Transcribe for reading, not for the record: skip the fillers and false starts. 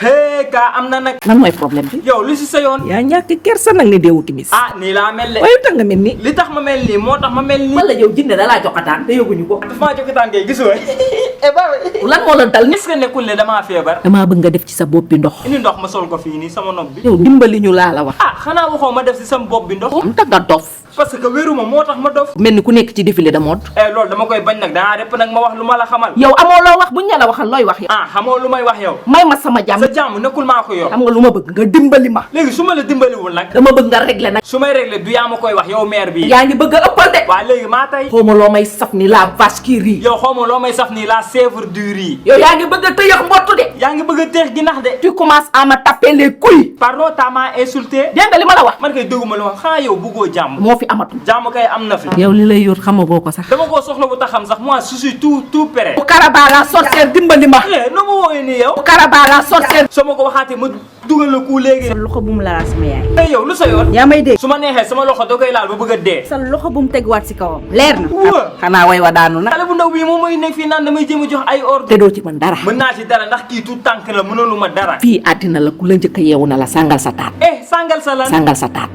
hee kaa am na nag. lan mooy problème bi. yow lu si sa yoon. yaa ñàkk kersa nag ne deewu timis. ah nii laa mel de. waaye tax nga mel ni. li tax ma mel nii moo tax ma mel nii. wala yow jinne da laa joxataan te yóbbuñu ko. dafa maa jokkataan kay gisoo. lan moo la dal. est-ce que nekkul ne damaa feebar. damaa bëgg nga def ci sa bopp bi ndox. indi ndox ma sol ko fii nii sama nopp bi. yow dimbali ñu laa la wax. ah xanaa waxoo ma def si sama bopp bi ndox. am tax nga dof. parce que wéruma moo tax ma dof. mel ni ku nekk ci défilé de mode. loolu dama koy bañ nag danaa rep nag ma wax lu ma la xamal. yow amoo loo wax buñ ne la waxal looy wax yow. xamoo lu may wax yow. may ma sama jàmm. sa jàmm nekkul maa ko yor. xam nga lu ma bëgg nga dimbali ma. léegi su ma la dimbaliwul nag. dama bëgg nga régler nag. su may régler du yaa ma koy wax yow maire bi. yaa ngi bëgg a ëppal de. waa léegi maa tey. xaw ma loo may saf ni la vache qui rit. yow xaw ma loo may saf nii la chèvre du riz. yow yaa ngi bëgg a tëyëx mbottu de. yaa ngi bëgg a teex gi nax de. tu commences à me taper les couilles. pardon t'as m'a insulté. dégg nga li ma la wax. man kay dëgguma la wax xanaa yow bëggoo jàmm. moo fi amatul. jàmm kay am na fi. yow li lay yor xamagoo ko sax. dama koo soxla bu taxam sax moi je suis tout prêt. bu Karaba la sorcière dimbali ma. nu ma wooyee nii yow. bu Karaba la sorcière. soo ma ko waxaatee ma dugal la ku léegi. sa loxo bu mu laal sama yaay. yow lu sa yoon. yaa may dégg. su ma neexee sama loxo da koy laal ba bëgg a dee. sa loxo bu mu tegwaat si kawam. leer na. xanaa way wa daanu na. xale bu ndaw bii moom mooy nekk fii naan damay jéem a jox ay ordre. te doo ci mën dara. mën naa ci dara ndax kii tout tànk la mënalu ma dara. fii àddina la ku la njëkk a yeewu na la sàngal sa taat. sàngal sa lan. sàngal sa taat.